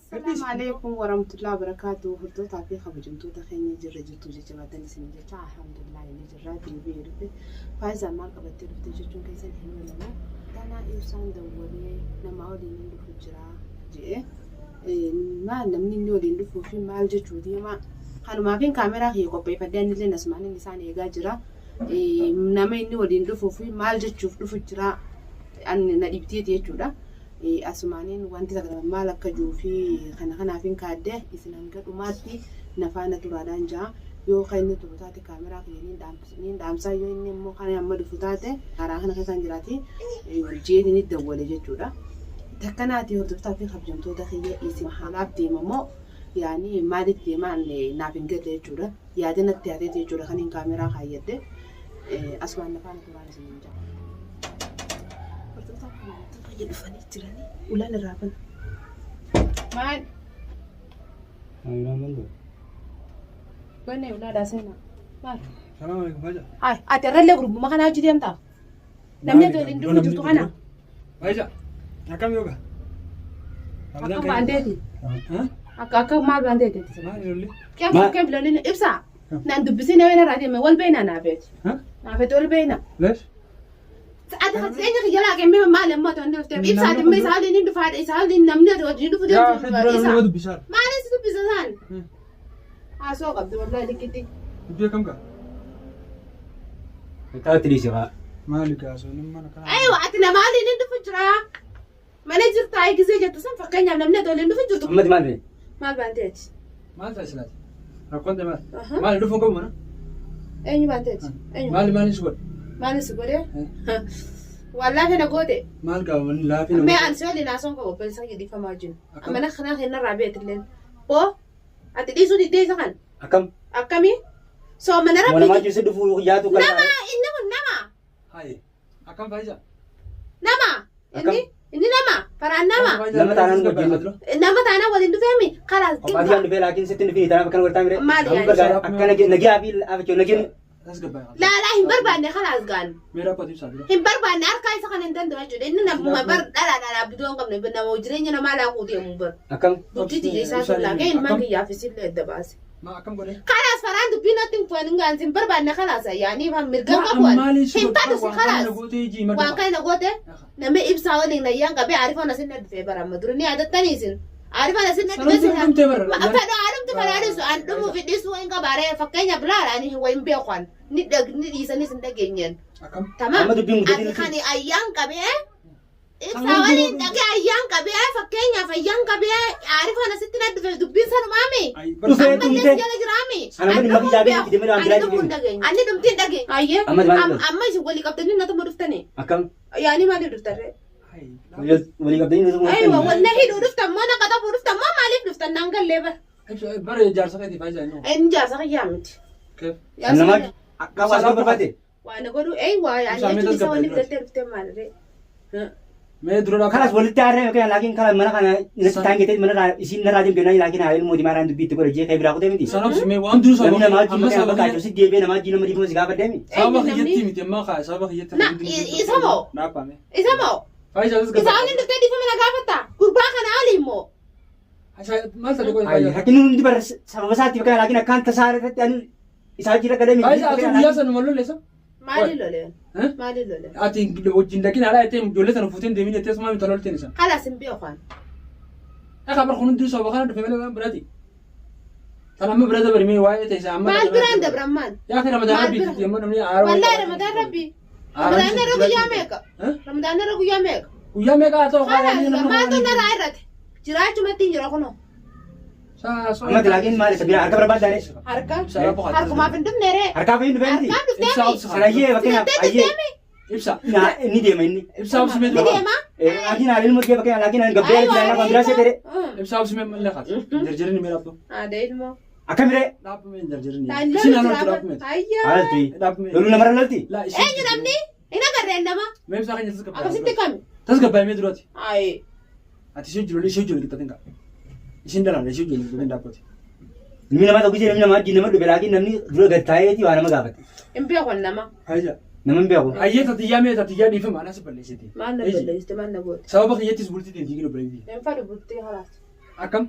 Assalaamu alaikum warahmatullahi wabarakatuh. Hordoftoota fi kabajamtoota keenya jirra jirtu jajjabaatan isin jecha alhamdulillah inni jirra deebi'ee dhufe. Faayizaan maal qabattee dhufte jechuun keessan hin oolamu. Tanaa ibsaan dawwalee nama waliin hin dhufu jira jedhee. Maal namni inni waliin dhufuu fi maal jechuu deema. Kanumaafin kaameraa kiyya qopheeffadhee anillee asumaan inni isaan eegaa jira. Nama inni waliin dhufuu fi maal jechuuf dhufu jira na dhibdeeti jechuudha. Asumaaniin wanti takka maal akka jiruu fi kana kanaafin kaadde isin hanga dhumaatti na faana turaadhaan ja'a. Yoo kan inni turu taate kaameraa kiyya niin dhaamsaa, yoo inni immoo kan amma dhufu taate karaa kana keessaan jiraati jeetiin ni dawwale jechuudha. Takkanaati hordoftaa fi kabajamtoota kiyya, isin haalaaf deema moo yaani maaliif deemaan naaf hin galle jechuudha. Yaada natti yaadeeti jechuudha kan hin kaameraa kaayyadde. Asumaan na faana turaan isin hin ja'a. Hordoftaa fi kabajamtoota kiyya, dhufanii jiranii ulaan irraa bana. Maal? Banne ulaadhaa seenaa. Maal? Salaam alaikum Faija. Ay, ati irrallee gurbuma kanaa hojii deemtaa? Namni ati waliin dhufu jirtu kana. Faija. Akkam yooka? Akka baanteeti. Akka maal baanteeti? Maal lolli? Keef keef lolli ibsaa. Naan dubbisee nama irraa deeme wal beeknaa naafeeti. Naafeeti wal beeknaa. Leesh? Ati kan jireenya kiyya laa kemmee maal ammoo ati wanti dhufteef ibsaa ati immoo isaa waliin hin dhufaadha, isaa waliin namni ati wajjin dhufu Yaa deemtu akhi, dura isa. nama dubbisaa. Maaliif si dubbisa isaan? Haasoo qabdi wallahi liqitti. Dubbii akkam gaa? Taati dhiisi haa. Maali gaa sun mana kana? Aywa, ati nama waliin hin dhufu jira. Mana jirtaa gisee jettu san, fakkeenyaaf namni ati waliin dhufu jirtu. Ammati maal ta'e? Maal baanteeti? Maal ta'a silaati? Rakkoon ta'e maal? Maali dhufuun qabu mana? Eenyu baanteeti? Eenyu? Maali maali si godhe? Maali si godhe? Wallaahi na goote. Maal gaa wanni laafii Mee nama? ani si waliin haasawwan qabu obboleessa kiyya dhiifamaa wajjin. Akkam? Mana kanaa kennarraa beetilleen. Oo ati dhiisuu diddee isa kan Akkam? akkamii? Soo mana Moo namaa rabbi jirsi dhufuu yaatu kan. Nama inni kun nama Haye. Akkam Faija? Nama Akkam? Inni nama faraan nama. Nama taanaan wajjin dhufu. Nama taanaan waliin dhufeemi kalaas. Kophaa kiyaan dhufee laakiin sitti hin dhufini, tanaaf akkana godhataa mire. Maali Amma yaani? barbaada akka nagiyaa fi afachoo nageen. Laalaa hin barbaanne kalaas gaan. Mee rakkoo ibsaa dura. Hin barbaanne, harkaa isa kana hin danda'u jechuudha. Inni nama bar dhalaa dhalaa bidoo hin qabne, nama jireenya namaa laaquu deemu bar. Akkam? Bultii tiyya isaa sun laaqee ilmaan kiyyaaf isillee adda baase. Ma akkam godhe? Kalaas faraan dubbii natti hin fuudhin gaan sin barbaanne kalaas yaanii mirga qabu ani. Hin fadhu si kalaas. Waan kana goote namni ibsaa waliin nayyaan qabee aarifoon asin na dhufee bara amma dura ni yaadattanii isin. Aarifoon asin na dhufee sin. Dhumtee bara. Fedhu haadhumti fedhaadhisu an dhumuu fi dhisuu hin qabaaree, fakkeenyaaf laala ani hin beeku an ni ni dhiisanis hin dhageenyeen. Akkam? Tamam. Amma dubbiin Ati guddatiin kan ayyaan qabee ibsaa waliin dhagee ayyaan qabee, fakkeenyaaf ayyaan qabee aarifoon asitti na dhufe, dubbiin sanumaami. Dhufee Ammallee dhumtee. si jala jiraami. Ana amma dhimma kiyyaa beeku deemee waan biraa Ani dhumuu hin dhageenye. Ani dhumtii hin dhageenye. Ayyee. Amma maaliif dhufte? Amma isin walii qabdanii natuma dhuftanii. Akkam? Yaani maaliif dhuftarree? Walii qabdanii nuti Aywa, wallahi dhuftan moo naqa xafuu dhuftan moo maaliif dhuftan naan gallee bara. Bara jaarsa keetii Faija inni. Inni jaarsa kiyyaa miti. Keef? Jaarsa Namaa kiyyaa. akka waan godhu barbaade. Waan godhu eywa yaani Ibsaa mee jechuun isa wanni tasgabbaa'e fidattee dhuftee maalirree? Mee dura dhaaf. Kanas walitti aaree yookiin laakiin kana mana kana natti taangetee mana irraa isiin narraa deemte naan laakiin haa ilmoo dimaa dubbii itti godhe jee kee biraa kutee miti. Sanobsi mee waan duru Namni namaa wajjin amma bakka sababa bakka achuusi deebi'ee namaa wajjin nama dhiifama si gaafadhe mi. Sababa Eenyu namni? kiyyatti miti ammaa kaa sababa kiyyatti. Na, isa moo? Dhaabame. Isa moo? Faija Isa waliin dhuftee dhiifama na gaafatta? Gurbaa kana oli immoo. Maal ta'e godhe Ay, Faija? rakkinni hundi bara sababa isaatti bakka laakiin akkaan tasaa irratti ani isaa wajjin rakkadee miti. Faija, ati guyyaa sana maal lolleessa? Maali loleen? Eh? Maali loleen? Ati wajjin dhaqin haadha jettee ijoollee sana fuutee hin deemin jettee sumaa miti lolteen isa. Kalaas hin beeku ani. Akka bar kun hundinuu sababa kana dhufe malee waan biraati. Tan amma bira dabari mee waa'ee ta'e isa amma. Maal biraan dabran maal? Yaa akhi, Ramadaan Maal rabbii bira? itti amma namni aaroo. Wallahi Ramadaan rabbii. Ramadaan irra guyyaa meeqa? Ramadaan irra guyyaa meeqa? Guyyaa meeqa haa ta'u Kalaas maaltu narraa irrate? Jiraachumatti hin jira kunoo. Amma laakiin maal isa biraa harka barbaaddaa? Harka? Harkumaaf hin dhufne ree? Harkaaf hin dhufee miti. Harkaan dhufteemi? Sanayyee fakkeenyaaf Filattee ayyee dhufteemi? Ibsa. Inni deema inni. Ibsaa obsimee Ni dura. deema? Laakiin haala ilmoo kee fakkeenyaaf laakiin ani gabbee jira nama biraa seetere. Ibsaa obsimee malee kaati. Jarjarin mee dhaabbu. Haadha ilmoo. Akkamiree? Dhaabbu mee jarjarin. Isin Lollu anoo jira. dhaabbu mee. Ayyaa. Haalti. Dhaabbu mee. Loluu namarra lolti? Laa isin. Eenyu namni? Hin agarreen nama. Mee ibsaa keenya tasgabbaa'e. Akkasitti kami? Tasgabbaa'e mee duraati. Ayi. Ati ishee jiru ishee jiru qixxatin qaba. Isin dalaala ishee jiru qixxatin dhaabbate. Ilmi namaa tokko ishee namni namaa wajjin nama dhufe laakiin namni dura gad taa'eeti waa nama gaafate. Hin beeku nama. Hayya. Nama hin beeku. Ayyee tatiyyaa mee tatiyyaa dhiifama anas balleessite. Maal na balleessite maal na goote? Sababa kiyyattis bultii ta'e diigina obboleettii. Hin fadhu bultii halaas. Akkam?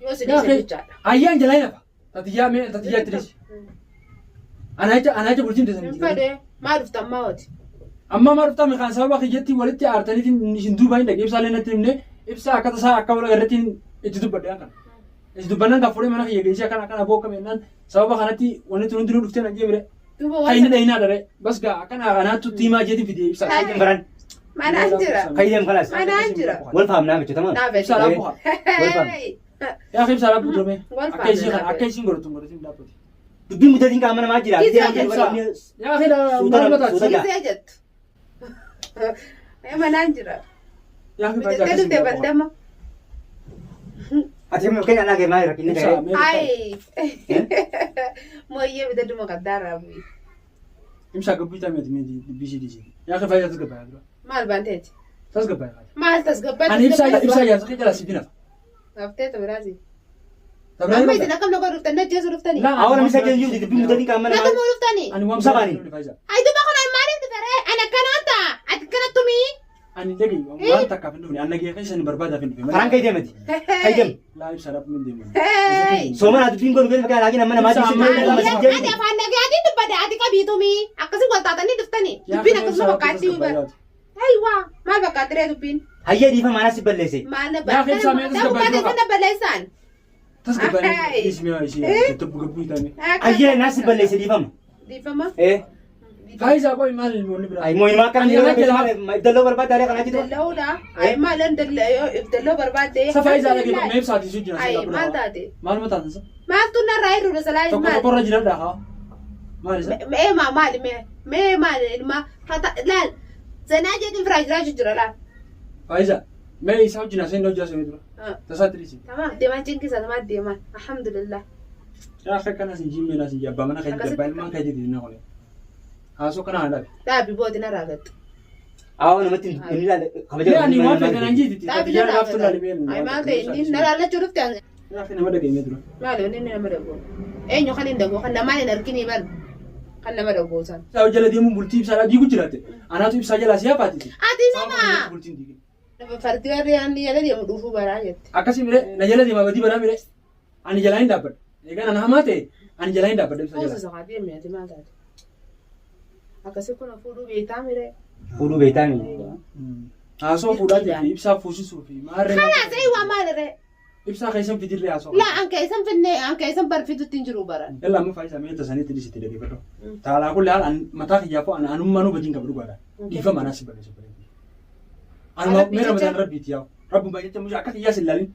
Yoo si dhiise jechaadha. Ayyaan jalaa hin hafa. Tatiyyaa mee tatiyyaa itti dhiisi. Anaa jecha bultiin teessan Hin diigina. fadhe maal dhufta ammaa hooti? Amma maal dhuftaa meeqaan sababa kiyyatti walitti aartaniitiin isin duuba hin dhaqe ibsaallee natti himne ibsaa akka tasaa akka wal agarreetti itti dubbadhe kan. Itti dubbannaan kan fuudhee mana kiyya geessee akkana akkana boo akkam jennaan sababa kanatti wanti tun hundinuu dhuftee nan jee bire. Duuba Kan inni waan dhayinaa dare bas gaa akkana kanaattu tiimaa jeetiin fidee ibsaa. Kayyem baran. manaan jira. Kayyem kalas. Manaan jira. Wal faamnaa jechuudha tamam. Naaf Ibsaa fedhe. dhaabbu haa. Wal faamna. Yaa ibsaa dhaabbu durame. Wal Akka isiin faamna. akka isiin godhatu hin godhatin dhaabbate. Dubbiin muddatiin qaama namaa jira. Kizee Yaa akhi Suuta maal mataati? suuta gaa. Gisee jettu. Manaan jira. Yaa akhi Bitattee dhuftee baddama. Ati fakkeenya alaa kee maal rakkinni Ibsaa ka'ee? mee Ayi. Mooyyee bitadhuma kaddaarraa bu'i. Ibsaa gabbuu tameeti mee dubbii ishee dhiisee. Yaa akhi fayyaa tasgabbaa'aa dura. Maal baanteeti? Tasgabbaa'aa. Maal tasgabbaatti? Ani ibsaa ibsaa jaarsa kee jalaa siif nafa. Haftee tabiraasi. Amma isin akkam na godhu dhuftan na jeesu dhuftanii? Awwa namni isa jenju dubbiin muddatiin qaama Na namaa. tumuu dhuftanii? Ani waan Ibsa baani. Ayi duba kana maaliif dhufe ree? Ani akkanaan ta'a. Ati akkana tumii? Ani dhagahi waan takkaaf hin dhufne ani nagaya keessa ni barbaadaaf hin dhufe. Karaan kee deemati. Kayyem. Laa ibsaa dhaabbu hin deemu. Hey! Soomana dubbiin godhu fakkeenya laakiin amma namaa Ibsa jibsi amma nama si Ani jenju. afaan nagayaatiin dubbadha. Ati qabii tumii. Akkasii wal taatanii dhuftanii. Dubbiin akkasuma fakkaatti bara. Ayiwaa maal fakkaatti ree dubbiin? Hayyee dhiifama anas si balleesse. Maal na Yaa ibsaa mee tasgabbaa'e Nama na balleessaan. Tasgabbaa'ee dhiismee ishee gabbuu tame. Hayyee anas si balleesse dhiifama. Dhiifama. Eh. Faayisaa qoy maal ilmoonni biraa? Ay moo'in akka Ani namni nama jalaa- dalloo barbaada kana jiru. Dalla'uudha. Ay maal dalloo barbaadde. Sa faayisaa dhagee mee ibsaatii sun jira. Ay maal taate? Maal mataan isa? Maaltu narraa hir'uudha salaa Tokko maal? tokko irra jira haa. Maal isa? Mee maa maali mee? Mee maali ilma hata laal zanaa jeetiin firaa jiraachuu jira laal. Faayisaa mee isaa wajjin haasa'in hojii haasa'in dura. Tasaatti dhiisi. Tamaam deemaa cinqisa tamaam deemaa alhamdulillah. Yaa akka kanas hin jimmee nas hin abbaa mana keetti abbaa ilmaan keetti dinna kone. Haasoo kana haa dhaabi. Dhaabi booti narraa gattu. Awwa namatti hin ilaalle kabaja. Mee ani waan fedhan an jiiti. Dhaabi Yaa narraa gaaftu laali mee. Ay maal ta'e inni na laallachuu dhufte an. Yaa nama dhageenye dura. Maali wanni inni nama dhagoo? Eenyu kan hin dhagoo? Kan namaan hin arginii ban. Kan nama dhagoo san. Isaa jala deemuun bultii ibsaadhaa diigu jiraatte. Anaatu ibsaa jalaa si hafaatiti. Ati nama! Bultiin diigin. Fardi warri yaanni jala deemu dhufuu baraa jette. Akkasii mire na jala deemaa badii baraa mire. Ani jalaa hin dhaabbadhu. Eegaan ana hamaa ta'e ani jalaa hin dhaabbadhu ibsaa Fuusa jalaa. soqaa deemee ati maal taate? Akkasii kun fuudhuu beektaa miree? Fuudhuu beektaa mi? Haasoo fuudhaatii fi ibsaa fuusisuu fi maarree. Kanaas eewwa maalirree? Ibsaa keessan fidirree haasoo. Laa anka isan finne anka isan barfitutti hin jiru baran. Yalla amma faayisaa mee tasaniitti dhisitti dhaggeeffadhu. Taalaa kulli haal mataa kiyyaafuu ana anummaa nu badiin qaba dhugaadha. Dhiifama anaas si balleessu bareedu. Anuma mee ramadaan rabbiiti yaa'u. Rabbuma jecha mucaa akka kiyyaas hin laalin.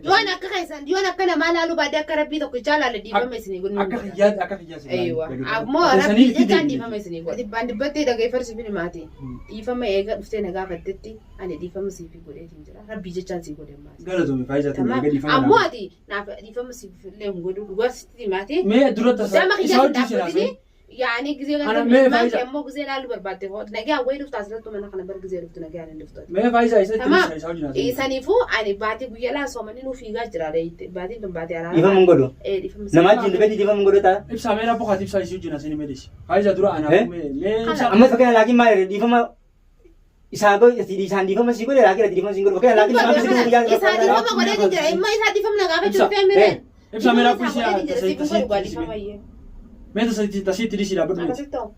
Yoon akka keessan yoon akka namaa laaluu baadde akka rabbii tokkichaa laale dhiifama isinii godhu. Akka kiyyaatti akka kiyyaas hin Eeywa. laalin. Ammoo rabbii jechaan dhiifama isinii godhu. Dhibbaan dhibbattee dhageeffadhu siif himaati. Dhiifama eega dhuftee na gaafattetti ani dhiifama siif godheetiin jira. Rabbii jechaan sii godhe ammaas. Galatoomi faayisaa ta'e Tamaam. eega dhiifama. Ammoo ati naaf dhiifama siif illee hin godhu dhugaa sitti himaati. Mee dura tasa Gama isaa kiyyaatti hojii seenaa dhaabbatini yaani gizee Ana kan mee ilmaan faayisaa- kee ammoo gizee laaluu barbaadde hoot nagaa wayii dhuftu asirrattu mana kana bar gizee dhuftu nagaa hin dhuftu. Mee faayisaa isa itti Tamaam. dhisa isaa hojii naasee. Saniifuu ani baatii guyyaa laa soomanii nuuf fiigaa jira baatiin tun baatii Dhiifama hin araaraa. godhu. Dhiifama Namaa wajjin dhufeeti dhiifama hin godhu ta'a. Ibsaa mee rabboo kaati ibsaa isii hojii naasee ni meedisi. Faayisaa dura anaaf Eh? mee mee ibsaa. Amma fakkeenya laakiin maal dhiifama isaa godhe isaan dhiifama si godhe laakiin ati dhiifama si hin godhu fakkeenya laakiin nama si godhu Isaa dhiifama godhee jira immoo isaa dhiifama na gaafachuu dhufee mireen. Ibsaa mee rabboo isii Godhee jira siif hin godhu gaa dhiifama iyyee. Mee tasiitti dhisi dhaabbadhu meeti. Akkasitti ta'u.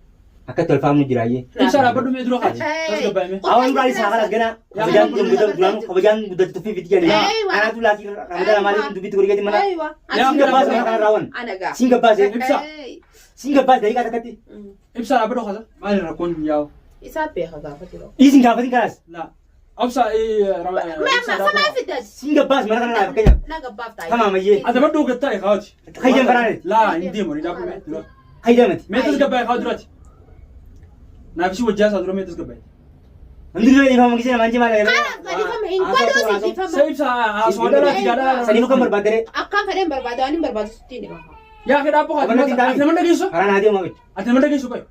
Akka itti olfaamu jira ayyee. Ibsaa dhaabbadhu mee dura kaati. Tasgabbaa'e mee. Awwa duraan isaa kanas gana kabajaan guddatu duraan kabajaan guddatu tuffii fiti jedhani. Eeywa. Anaatu laakiin ramadaan maaliif dubbitti godhe mana. Eeywa. Siin gabbaase mana kana raawwan. Ana gaa. Siin gabbaase. Ibsaa. Siin gabbaase daqiiqaa takkatti. Ibsaa dhaabbadhu kaasa. Maali rakkoon yaa'u? Isaa beeka gaafa jiru. Dhiisin gaafatin kanas. Laa. Obsa Mee amma samaa fiddas. Siin gabbaase mana kana fakkeenyaaf. Na gabbaaf taa'e. Tamaam ayyee. Ati badhuu gattaa kaawati. Kayyam kanaaniti. Laa hin deemu ni dhaabbadhu mee dura. Kayyamati. Mee tasgabbaa'e kaawwa duraati. Naaf isi wajjaa isaa dura mee tasgabbaa'e. Namni dura dhiifama gisee namaan jimaa dha. Kanaaf gadifama hin godhuu si dhiifama. Sa ibsa haasawaa dhalaati gaadhaa. Saniif kan barbaadde. Akkaan fedhan barbaada waan hin barbaadu sitti hin hima. Yaa kee dhaabboo Abalatti ati taa'e. nama dhageessu? Karaa naa deemaa bicha. Ati nama dhageessu qoy.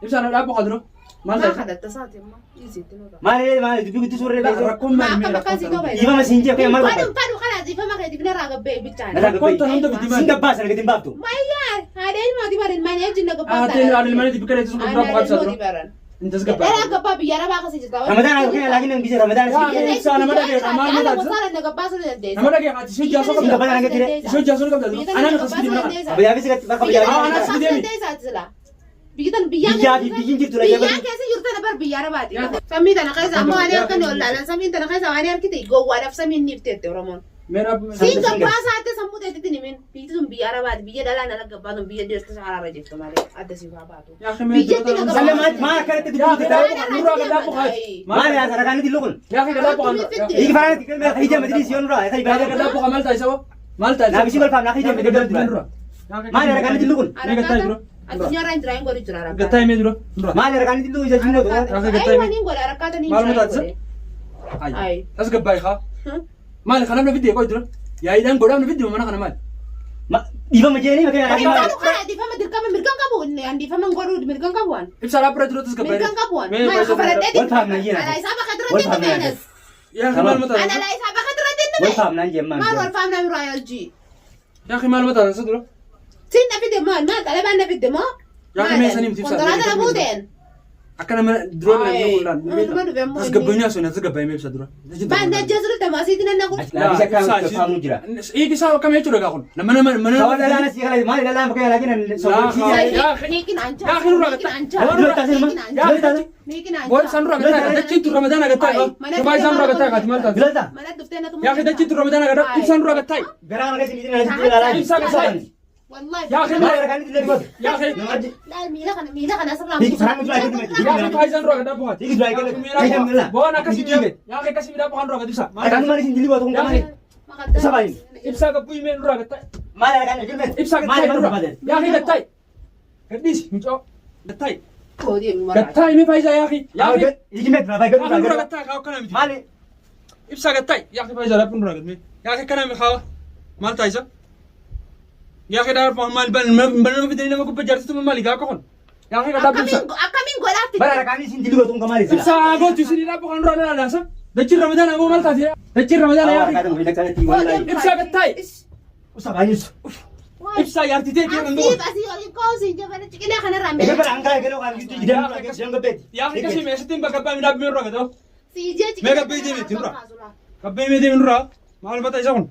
Ibsa na dhaabboo kadura. Maal Maa taate? kadhatta isaati immoo dhiisitti nurra. Maal maal dubbii guddisuu irra beeksisa. Rakkoon Maa maal akka mee bakka sii rakkoon qaba. Dhiifama siin jee maal Fadhu barbaadde? fadhu kanaas dhiifama keetiif narraa gabbee bichaan. Narraa Rakkoon tan hunda fiddi Siin maal? gabbaasa na gadi hin baaftu. Mayyaa haadha ilmooti baran maal ejji na gabbaa Haatee haadha ilmaanii bikka dheetu sun gabaa qofa ibsaa dura. Intas Dhalaa gabbaa. gabbaa biyya arabaa keessa jirta. Ramadaan akka kana laakiin gisee Ramadaan Yaa siin. akhi ibsaa nama dhageessa maal Haala mataatisa? gosaala na gabbaa sun dandeessa. Nama dhageessa ati ishee jaasoo Siin qabda. gabbaa na gadi Ishee jaasoo qabda. Anaan akkas fidi mana kana. Abiyyaa fi bakka Biyya biyyaa Ah, anas tana fidee mi? Biyya tana biyyaan Biyyaa fi biyyiin jirtu la biyyaan keessa jirtu tana bar biyya arabaati. Samii tana keessa ammoo waan harka ni ollaalan samiin tana keessa waan harkite gowwaadhaaf samiin ni ifteette Oromoon. Mee dhaabboo. Siin gabbaa isaatti sammuu teetitti himin. Biyyi sun biyya arabaati biyya dhalaan ala gabbaa sun biyya dhiirti saaraarra jirtu malee adda siif haa baatu. Yaa akhi mee Biyyatti na dura. Salle maal maal akkanatti Yaa dubbii akhi guddata? dhaabboo nurraa gad dhaabboo kaati. Maal yaa sadarkaan nuti lukun? Yaa akhi gad dhaabboo kan. Hiiki faraan itti galmee hijja majlis yoo nurraa hijja Yaa akhi gad baay'ee. dhaabboo kan maal taasisa hoo? Maal taasisa? Naaf isii balfaaf naaf hijja Yaa akhi gad dura. Maal sadarkaan nuti lukun? Mee gad taa'e dura. Addunyaarraa hin jira hin godhu jira Gad taa'e mee dura. Dura. Maal sadarkaan nuti lukun isa jinnoo Yaa akhi gad Ay taa'e waan mee. hin godha rakkaata ni Maal jira hin mataatisa? godhe. Ay. Ay. Tasgabbaa'e haa. Maal kanaaf na fidde qoy dura. Yaa'iidhaan godhaaf na fidde mana kana maal? Dhiifama jeeni bakka Ani laakiin maal? godhu kana dhiifama dirqama mirgan qabu ani dhiifama hin godhu mirgan qabu waan. Ibsaa dhaabbata dura tasgabbaa'e. Mirgan qabu waan. Mee Maal baay'ee kafaladhee Wal faamna jeen. Alaa isaa bakka Wal duratti faamna hin jeen. Yaa akhi maal Ana mataatisa? alaa isaa bakka duratti hin Wal faamna jeen Maal maal? wal faamna biroo ayalji. Yaa akhi maal mataatisa dura? Siin na fide maal maal xalabaan na fide moo? Yaa akhi mee sanii miti ibsaa. Kontiraata na buuteen. Akka nama dura Ay, nama mul'aan. dhuma dhufe immoo inni. Tasgabbaa'inni asoo tasgabbaa'ee mee ibsa dura. Maal na jeesu damaasiitiin nan nagu. Naaf isa akka faamnu jira. Hiiki isaa akkam jechuudha gaa kun. Nama nama mana. Sawa dhalaan asii kana maal dhalaan bakka laakiin sobochiisa. Yaa akhi. Niikin ancha. Yaa akhi nurraa Niikin gatta. ancha. Dura taasise Niikin ma? ancha. Dura taasise. Niikin ancha. Boon isaan dura gattaa dachiin tun ramadaan agattaa. Sabaa isaan dura gattaa kaati maal taate? Bilata. Mana dhuftee na Yaa akhi dachiin tun ramadaan agattaa. Ibsaan dura gattaa. Garaa maqaa isin isin asitti ilaalaa jiru. Ibsaa gattaa. Wallahi. Yaa akhi Maal sadarkaan nuti lukun? Yaa akhi. Laal miila kana miila kana asirraa. Hiiki faraan nuti laakiin Yaa akhi faayisaan dura gattaa bu'aati. Hiiki dura eegale. Boon akkasii yaa akhi akkasii midhaan bu'aan dura gad ibsa. Sadarkaan maal isin dilii gootu kun maali? Isa baay'in. Ibsaa gabbuu himee dura gattaa. Maal sadarkaan nuti lukun? Ibsaa Maal gattaa dura. barbaade? Yaa akhi gattaa. Gadhiisi mucoo. Gattaa. Koodii mara. Gattaa himee faayisaa yaa akhi. Yaa akhi. Hiiki meet baay'ee Yaa akhi dura gadi. gattaa kaa akkana miti. Maali? Ibsaa gattaa. Yaa akhi faayisaa laphuu dura gatmee. Yaa akhi akkana mi kaa. Maal taasisa? Yaa akhi dhaabaa maal ban nama fidanii nama gubbaa jaarsitu maali gaa akka kun. Yaa akhi gaddaa ibsa. Akkamiin akkamiin godhaatti? Bara sadarkaan isin dilii gootu kun maali? Ibsaa gootu isin dhaabuu kan dura dhalaasa. Dachiin ramadaan ammoo maal taate? Dachiin ramadaan yaa akhi. Ibsaa gattaa. Usa baay'is. Ibsaa yaartitee deeman Asii du'a. asii olin koosii jabana ciqilee kanarraa Egaa miila. bara hanqaa eegalee waan gidduu jiran gabbeeti. Yaa akhi kasii meeshaatti bakka abbaa midhaan biiroo gatoo. Siijee ciqilee. Mee gabbee deemi ittiin dura. Gabbee mee deemi dura. Maal mata isa kun?